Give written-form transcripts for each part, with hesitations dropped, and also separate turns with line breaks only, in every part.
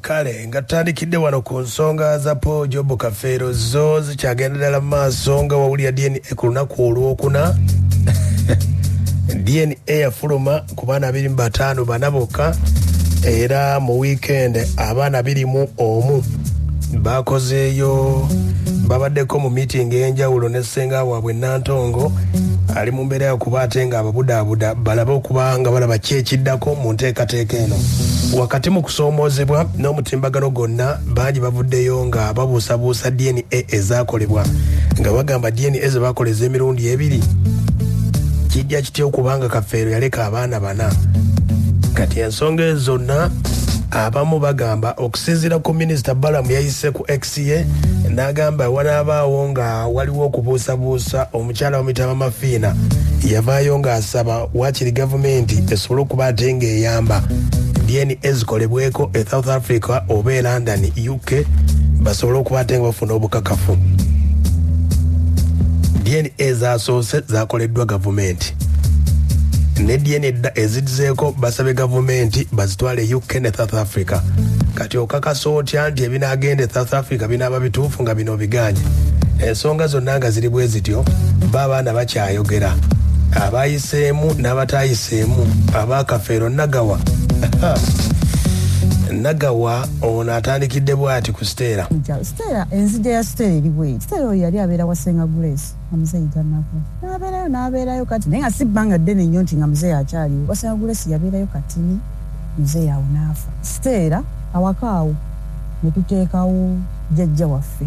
Kale nga tutandikidde wano ku nsonga za Paul Job Kafeero, zo zikyagenda ddala mu maaso nga wawulira DNA ku lunaku olwokuna. DNA yafuluma ku baana 25, bana bokka, era mu weekend abaana 21 bakozeeyo, babaddeko mu meeting ey'enjawulo ne ssenga waabwe Nantongo ali mu mbeera yakuba ate nga ababudaabuda balabe okuba nga balaba ki ekiddako mu nteekateeka eno. Wakati mu kusoomoozebwa n'omutimbagano gwonna, bangi bavuddeyo nga babuusabuusa DNA ezaakolebwa, nga bagamba DNA ze bakola ez'emirundi ebiri kijja kitya okubanga Kafeero yaleka abaana bana. Kati ensonga ezo zonna abamu bagamba okusinziira ku Minisita Balamu yayise ku X ye n'agamba wanaabaawo nga waliwo okubuusabuusa. Omukyala wamuyita Mama Fiina yavaayo ng'asaba waakiri gavumenti esobole okuba ate ng'eyamba DNA zikolebweko e South Africa oba e London, UK, basobole okuba ate nga bafuna obukakafu. DNA zasoose zakoleddwa gavumenti, ne DNA dda ezidzeeko basabe gavumenti bazitwale UK ne South Africa. Kati okakasa otya nti ebinaagenda e South Africa binaaba bituufu nga bino biganye? Ensonga zonna nga ziri bwe zityo, ba abaana bakyayogera, abayiseemu n'abatayiseemu. Abakafeero, Nagawa, Nagawa ono atandikidde bw'ati ku Siteera.
Siteera, enzija ya Siteera eri bweti. Siteera oyo yali abeera wa Senga Grace nga muzeeyi tannafa. N'abeerayo, n'abeerayo kati, naye nga si bbanga ddene nnyo nti nga muzeeyi akyaliwo. Wasenga Grace yabeerayo katini, muzeeyi awo n'afa. Siteera awaka awo ne tuteekawo jjajja waffe,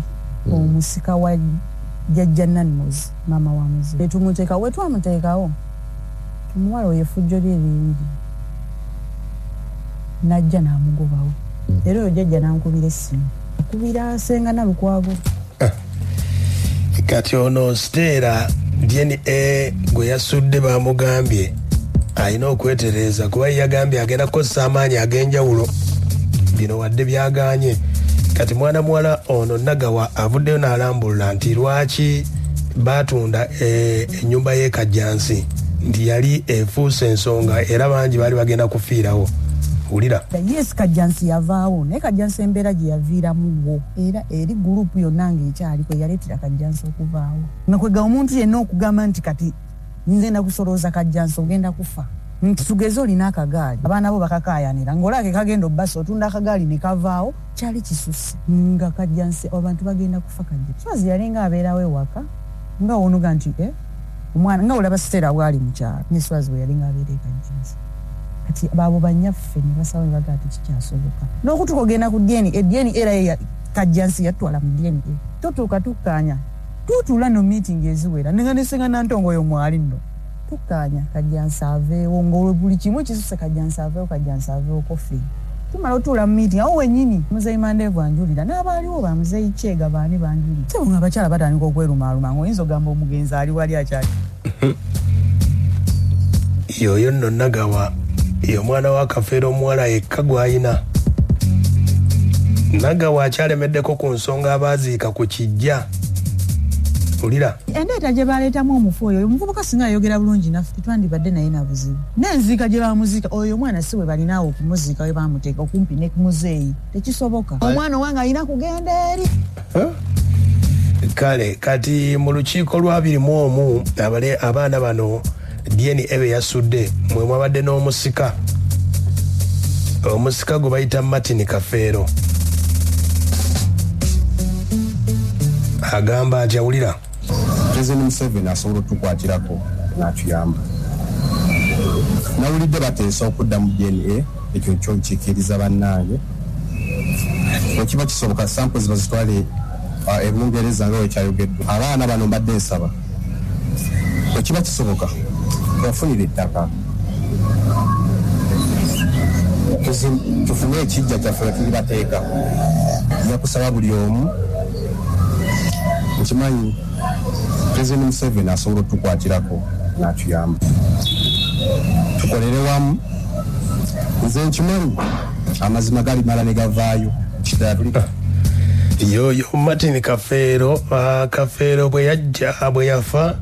omusika wa jjajja Nannozi, maama wa muzeeyi, ne tumuteekawo. We twamuteekawo, omuwala oyo effujjo lye lingi, n'ajja n'amugobawo. Era oyo jjajja n'ankubira essimu, akubira Senga Nalukwago.
Kati ono Siteera DNA gwe yasudde bamugambye alina okwetereeza, kuba yagambye agenda kukozesa amaanyi ag'enjawulo. Bino wadde byagaanye, kati mwana muwala ono Nagawa avuddeyo n'alambulula nti lwaki baatunda ennyumba y'e Kajjansi, nti yali efuuse ensonga era bangi baali bagenda kufiirawo. Wulira.
Yes, Kajjansi yavaawo, naye Kajjansi embeera gye yaviiramu wo era eri group yonna ng'ekyaliko eyaleetera Kajjansi okuvaawo, nga kwega omuntu yenna okugamba nti kati nze kusolooza Kajjansi, ogenda kufa. Nti tugeze olina akagaali, abaana bo bakakaayanira, ng'olaba ke kagenda obbasa, otunda akagaali ne kavaawo. Kyali kisusse nga Kajjansi abantu bagenda kufa. Kajja swazi yalinga abeerawo ewaka nga wonoga nti omwana nga olaba Siteera bwali mu kyalo, ne Swazi bwe yalinga abeera e Kajjansi. Kati baabo bannyaffe ne basaba ne bagaa tekikyasoboka n'okutuuka ogenda ku DNA. DNA era ye Kajjansi yatwala mu DNA. Tutuuka tukkaanya, tutuula no meeting eziwera nga ne Senga Nantongo oyo mwali nno, tukkaanya Kajjansi aveewo, ng'olwo buli kimu kisuse, Kajjansi aveewo, Kajjansi aveewo. Kofi tumala otuula mu meeting awo wennyini, muzeeyi Mandeevu anjulira n'abaaliwo, ba muzeeyi Kyega, baani banjulira sebo, nga abakyala batandika okwerumaaluma ng'oyinza ogamba omugenzi ali wali akyali.
Yoyo nno Nagawa ye omwana wa Kafeero omuwala yekka gw'ayina. Nagawa akyalemeddeko ku nsonga abaaziika ku kijja. Wulira.
Endeeta gye baleetamu omufu oyo, omuvubuka singa ayogera bulungi naffe tetwandibadde naye na buzibu. N'enziika gye bamuziika oyo omwana si we balinaawo okumuziika, we bamuteeka okumpi ne muzeeyi tekisoboka. Omwana owange alina kugenda eri.
Kale kati mu lukiiko lwa 21 abaana bano DNA be yasudde, mwe mwabadde n'omusika, omusika gwe bayita Martin Kafeero, agamba nti awulira.
President Museveni asobola otukwatirako n'atuyamba. Nawulidde bateesa okudda mu DNA, ekyo kyo nkikkiriza bannange. Bwe kiba kisoboka, samples bazitwale e Bungereza nga wekyayogeddwa. Abaana bano mbadde nsaba, bwe kiba kisoboka, tubafunire ettaka, tufune ekijja kyaffe we tulibateeka. Nja kusaba buli omu, nkimanyi President Museveni asobola otukwatirako n'atuyamba, tukolere wamu. Nze nkimanyi amazima galimala ne gavaayo. Kirala tuli
Yoyo Martin Kafeero. Kafeero bwe yajja, bwe yafa,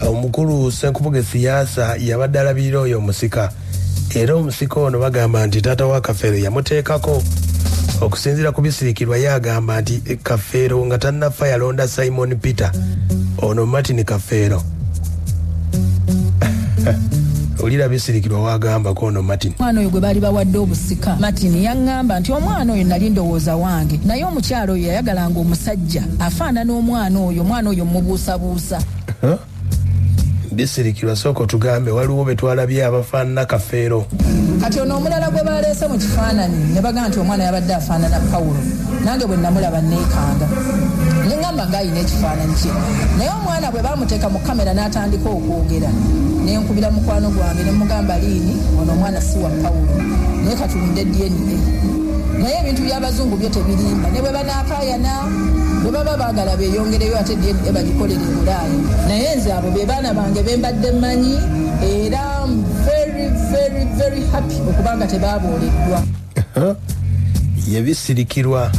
omukulu Senkubuge Siyaasa yabadde alabirira oyo omusika, era omusika ono bagamba nti taata wa Kafeero yamuteekako. Okusinziira ku Bisirikirwa, ye agamba nti Kafeero nga tannafa yalonda Simon Peter, ono Martin Kafeero. Olira Bisirikirwa wagambako ono Martin.
Omwana oyo gwe baali bawadde obusika, Martin yaŋŋamba nti omwana oyo nali ndowooza wange, naye omukyalo oyo yayagalanga omusajja afaanana omwana oyo, omwana oyo mubuusabuusa.
Bisirikirwa, sooka otugambe, waliwo be twalabye abafaanana Kafeero.
Kati ono omulala gwe baleese mu kifaananyi ne bagamba nti omwana yabadde afaanana Pawulo, nange bwe namulaba neekanga ne ŋŋamba ng'ayina ekifaananyi kye, naye omwana bwe baamuteeka mu kamera n'atandika okwogera, ne nkubira mukwano gwange ne mugamba, "Liini, ono omwana si wa Pawulo, naye katulinde DNA." Naye ebintu by'abazungu byo tebirimba, ne bwe banaakaayana, bwe baba baagala beeyongereyo, ate DNA bagikolere e Bulaaya. Naye nze abo be baana bange be mbadde mmanyi, era I'm very, very, very happy okubanga tebabooleddwa.
Ye Bisirikirwa.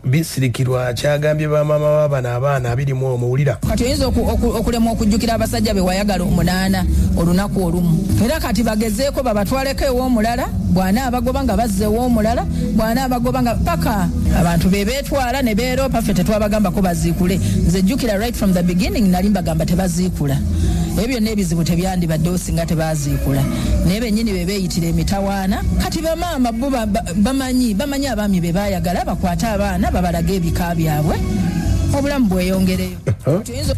Bisirikirwa kyagambye bamaama babano abaana 21, wulira.
Kati oyinza okulemwa okujjukira abasajja be wayagala omunaana olunaku olumu. Era kati bagezeeko babatwaleko ew'omulala, bw'anaabagoba nga bazza ew'omulala, bw'anaabagoba nga paka abantu be beetwala ne beeroopa. Ffe tetwabagambako baziikule. Nze jjukira right from the beginning nali mbagamba tebaziikula. Ebyo byonna ebizibu tebyandibaddewo singa tebaziikula, naye bennyini be beeyitira emitawaana. Kati bamaama bo bamanyi abaami be baayagala, bakwate abaana babalage ebika byabwe, obulamu bweyongereyo. Tuyinza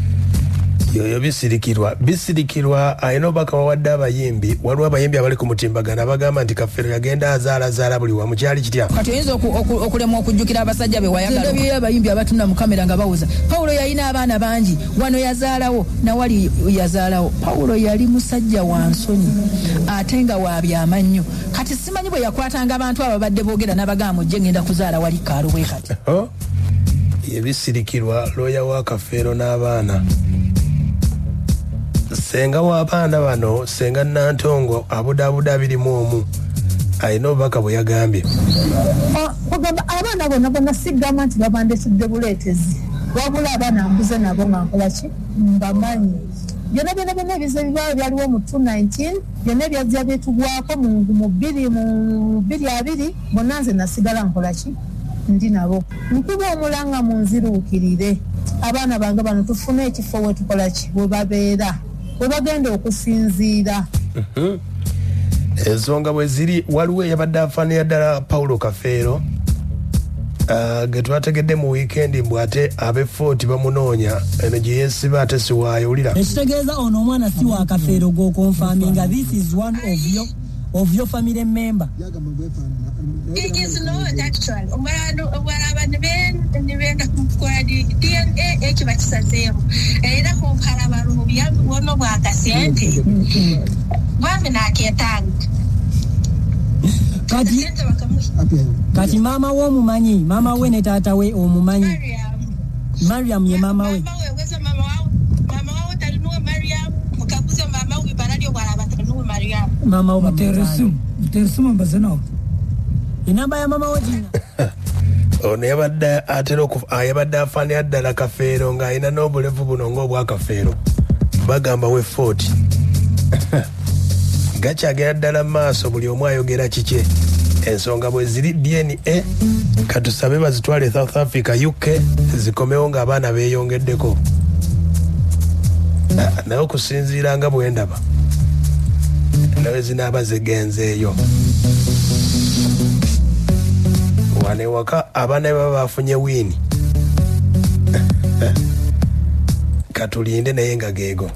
Yoyo Bisirikirwa. Bisirikirwa alina obubaka wawadde abayimbi. Waliwo abayimbi abali ku mutimbagano abagamba nti Kafeero yagenda azaalazaala buli wamu. Kyali kitya?
Kati oyinza okulemwa okujjukira abasajja be wayagala. Ndabyeyo abayimbi abatunda mu kamera nga bawoza Pawulo yalina abaana bangi, wano yazaalawo, nawali yazaalawo. Pawulo yali musajja wa nsonyi ate nga wa byamannyo. Kati simanyi bwe yakwatanga abantu abo babadde boogera n'abagamba, "Mujje, ngenda kuzaala wali kaalo." Bwe kati
Oh? Ye Bisirikirwa, looya wa Kafeero n'abaana. Senga w'abaana bano, Senga Nantongo, abudaabuda 21, alina obubaka bwe yagambye.
Kugamba abaana bonna bonna, sigamba nti babandetudde buleetezi, wabula abaana mbuze nabo nga nkola ki, mbamanyi. Byonna byonna byonna ebizibu ebibaawo byaliwo mu 219, byonna ebyajja byetugwako mu bbiri mu 2020, bonna nze nasigala nkola ki, ndi nabo. Nkuba omulanga munziruukirire, abaana bange bano tufune ekifo wetukola ki, we babeera, we bagenda okusinziira.
Ensonga bwe ziri, waliwo eyabadde afaanira ddala Paulo Kafeero, ge twategedde mu wiikendi mbw ate ab'effooti bamunoonya eno gye yeesiba ate siwaayo. Wulira.
Ekitegeeza ono omwana si wa Kafeero, gw'oconfirminga this is one of your family member?
It is not actually. Omwana omwana nibenda kumukora DNA, ekyo bakisazeemu, era kumparaba obuyambi bwona obwakasente bwami naketanga.
Kati
sente bakamuha.
Kati maama we omumanyi? Maama we ne taata we omumanyi?
Mariam.
Mariam ye maama we?
Mama we weza mama wawe, mama wawe talinuwe Mariam, mukaguze mama we ibara lyo bwaraba talinuwe Mariam.
Maama we
Muteeresimu, muteeresimu mbaze nawe.
Enamba ya maama we gina?
Ono yabadde atera yabadde afaanira ddala Kafeero ng'alina n'obulevu buno ng'obwakafeero. Bagamba we footi gakyagera ddala mu maaso, buli omu ayogera kikye. Ensonga bwe ziri, DNA katusabe bazitwale South Africa, UK, zikomewo ng'abaana beeyongeddeko. Naye okusinziira nga bwe ndaba, nawe zinaaba zigenzeeyo wano ewaka, abaana be baba bafunye wiini. Katulinde, naye nga geego.